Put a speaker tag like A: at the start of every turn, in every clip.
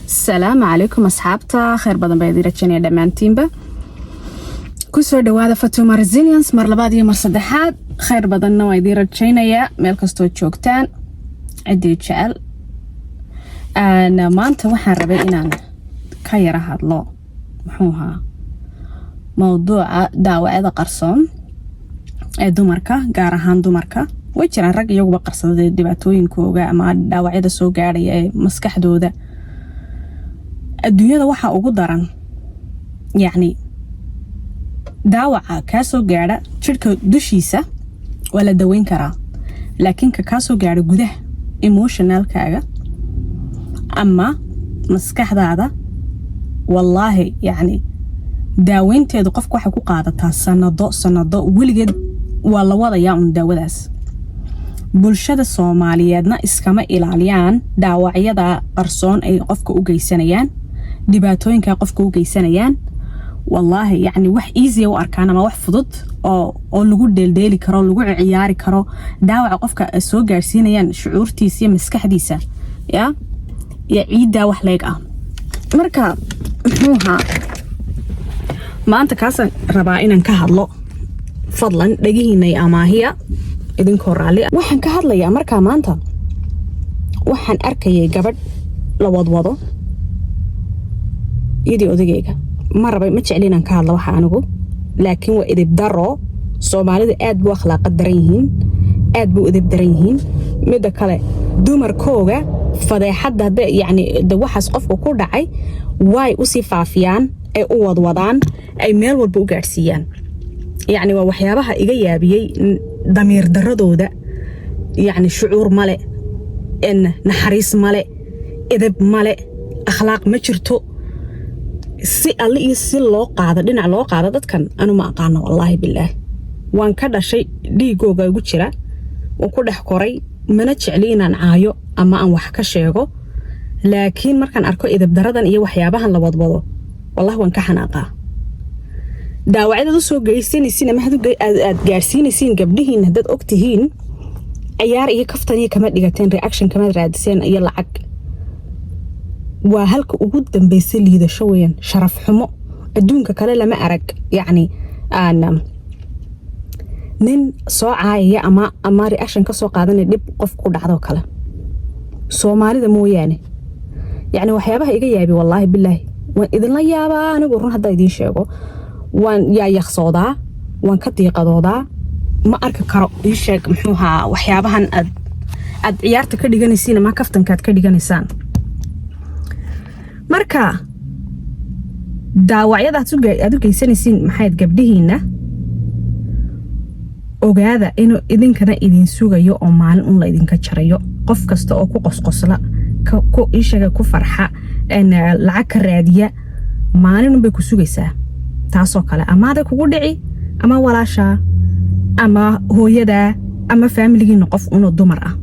A: Asalaamu calaykum asxaabta, kheyr badan baa idin rajaynaya dhammaantiinba. Kusoo dhawaada Fatuma Resilience mar labaad iyo mar saddexaad. Kheyr badanna waa idiin rajaynayaa meel kastoo joogtaan, ciddii jecel. Maanta waxaan rabay inaan ka yara hadlo, muxuu ahaa, mowduuca dhaawacyada qarsoon ee dumarka, gaar ahaan dumarka. Way jiraan rag iyaguba qarsadada dhibaatooyinkooga ama dhaawacyada soo gaadhaya ee maskaxdooda. Adduunyada waxaa ugu daran, yacni, dhaawaca kaa soo gaadha jidhka dushiisa waa la daweyn karaa, laakiin ka kaa soo gaadha gudaha, emotionalkaaga ama maskaxdaada, wallaahi, yacni, daaweynteedu qofka waxay ku qaadataa sanado, sanado, weligeed waa la wadayaa un daawadaas. Bulshada Soomaaliyeedna iskama ilaaliyaan dhaawacyada qarsoon ay qofka u geysanayaan, dhibaatooyinka qofka u geysanayaan. Wallaahi, yacni, wax easy u arkaan ama wax fudud oo lagu dheeldheeli karo, lagu ciyaari karo dhaawaca qofka soo gaarsiinayaan shucuurtiisa iyo maskaxdiisa ya iyo ciiddaa wax leeg ah. Marka, muxuu ahaa, maanta kaasaan rabaa inaan ka hadlo. Fadlan dhegihiinay amaahiya idinkoo raalli. Waxaan ka hadlayaa markaa maanta, waxaan arkayay gabadh la wadwado iyadii odageyga. Ma rabay, ma jecli inaan ka hadlo waxa anigu, laakiin waa idib daro. Soomaalida aad buu akhlaaqad daran yihiin, aad buu idib daran yihiin. Midda kale, dumarkooga fadeexadda hadda, yacni, de waxaas qofka ku dhacay way usii faafiyaan, ay u wadwadaan, ay meel walba u gaadhsiiyaan. Yacni, waa waxyaabaha iga yaabiyey damiir daradooda. Yacni, shucuur male, naxariis male, edeb male, akhlaaq ma jirto. Si alle iyo si loo qaado, dhinac loo qaado dadkan anu ma aqaano. Wallaahi bilaahi, waan ka dhashay, dhiigooga igu jira, waan ku dhex koray. Mana jecli inaan caayo ama aan wax ka sheego, laakiin markaan arko idabdaradan iyo waxyaabahan la wadwado, wallahi waan ka xanaaqaa. Dhaawacyadaad u soo geysanaysiin ama aad gaarsiinaysiin gabdhihiin, haddaad og tihiin, ciyaar iyo kaftan iyo kama dhigateen, reaction kama raadiseen iyo lacag. Waa halka ugu dambaysa liidasho weeyaan, sharaf xumo. Adduunka kale lama arag, yacni, aan nin soo caayaya ama reaction ka soo qaadanaya dhib qof ku dhacdoo kale, Soomaalida mooyaane. Yacni, waxyaabaha iga yaabi, wallaahi bilaahi, waan idinla yaabaa anigu. Run haddaa idiin sheego, waan yaayaqsoodaa, waan ka diiqadoodaa, ma arki karo. Ii sheeg, muxuu ahaa, waxyaabahan aad ciyaarta ka dhiganaysiin ama kaftanka aad ka dhiganaysaan. Marka dhaawacyada aad u geysanaysiin, maxayd, gabdhihiina, ogaada inuu idinkana idin sugayo oo maalin un la idinka jarayo. Qof kasta oo ku qosqosla, ii sheega, ku farxa, lacag ka raadiya, maalin unbay ku sugaysaa taasoo kale. Amaaday kugu dhici, ama walaashaa ama hooyadaa ama faamiligiina qof unoo dumar ah.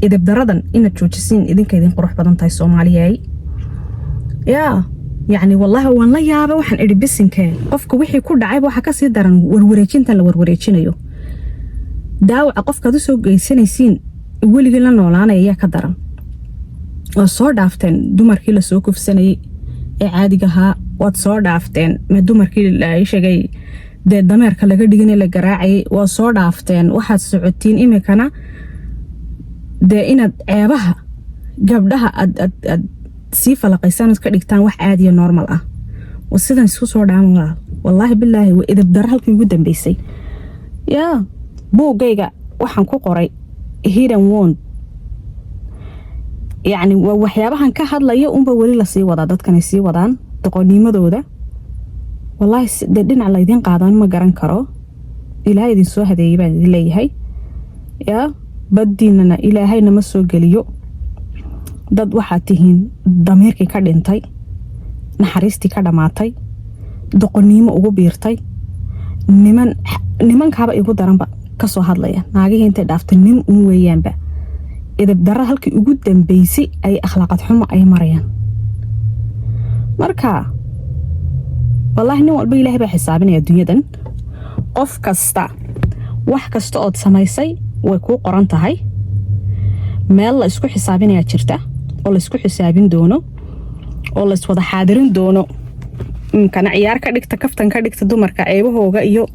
A: Idibdaradan inaad joojisiin idinka idin qurux badan tahay, Soomaaliyay. Yaa, yacni, wallaahi waan la yaaba. Waxaan idhi, bisinkee, qofka wixii ku dhacayba waxaa kasii daran warwareejintan la warwareejinayo. Daawaca qofkaad usoo geysanaysiin weligii la noolaanaya ayaa ka daran. Waad soo dhaafteen dumarkii lasoo kufsanayay ee caadiga ahaa, waad soo dhaafteen ma dumarkii la sheegay dee dameerka laga dhiganay, la garaacayay, waad soo dhaafteen. Waxaad socotiin imikana dee inaad ceebaha gabdhaha aad sii falaqaysaan ood ka dhigtaan wax caadiya, normal ah. Sidan isku soo dhaama, walaal. Wallaahi bilaahi, waa idab daro halkii ugu dambeysay. Yaa, buuggayga waxaan ku qoray "Hidden Wound". Yacni, waa waxyaabahan ka hadlaya unba weli lasii wadaa, dadkanay sii wadaan doqonimadooda. Wallaahi, dee dhinac laydiin qaadaan ma garan karo. Ilaahay idin soo hadeeyay baan idin leeyahay. Yaa, baddiinana Ilaahay nama soo geliyo. Dad waxaad tihiin damiirkii ka dhintay, naxariistii ka dhammaatay, doqonnimo ugu biirtay. Niman, nimankaaba igu daranba kasoo hadlaya. Naagihii intay dhaaftay nin un weeyaanba. Idab darra halkii ugu dambeysay ay akhlaaqad xumo ay marayaan. Marka wallaahi, nin walba Ilaahay baa xisaabinaya adduunyadan. Qof kasta, wax kasta ood samaysay way kuu qoran tahay. Meel la isku xisaabinayaa jirta oo la isku xisaabin doono. Oo layswada xaadirin doono. Imkana ciyaar ka dhigta, kaftan ka dhigta dumarka ceebahooga iyo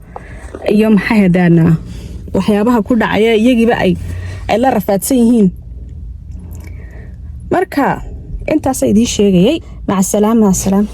A: maxay hadaan waxyaabaha ku dhacaya, iyagiiba ay la rafaadsan yihiin. Marka intaasa idiin sheegayay. Maca salaam, maca salaam.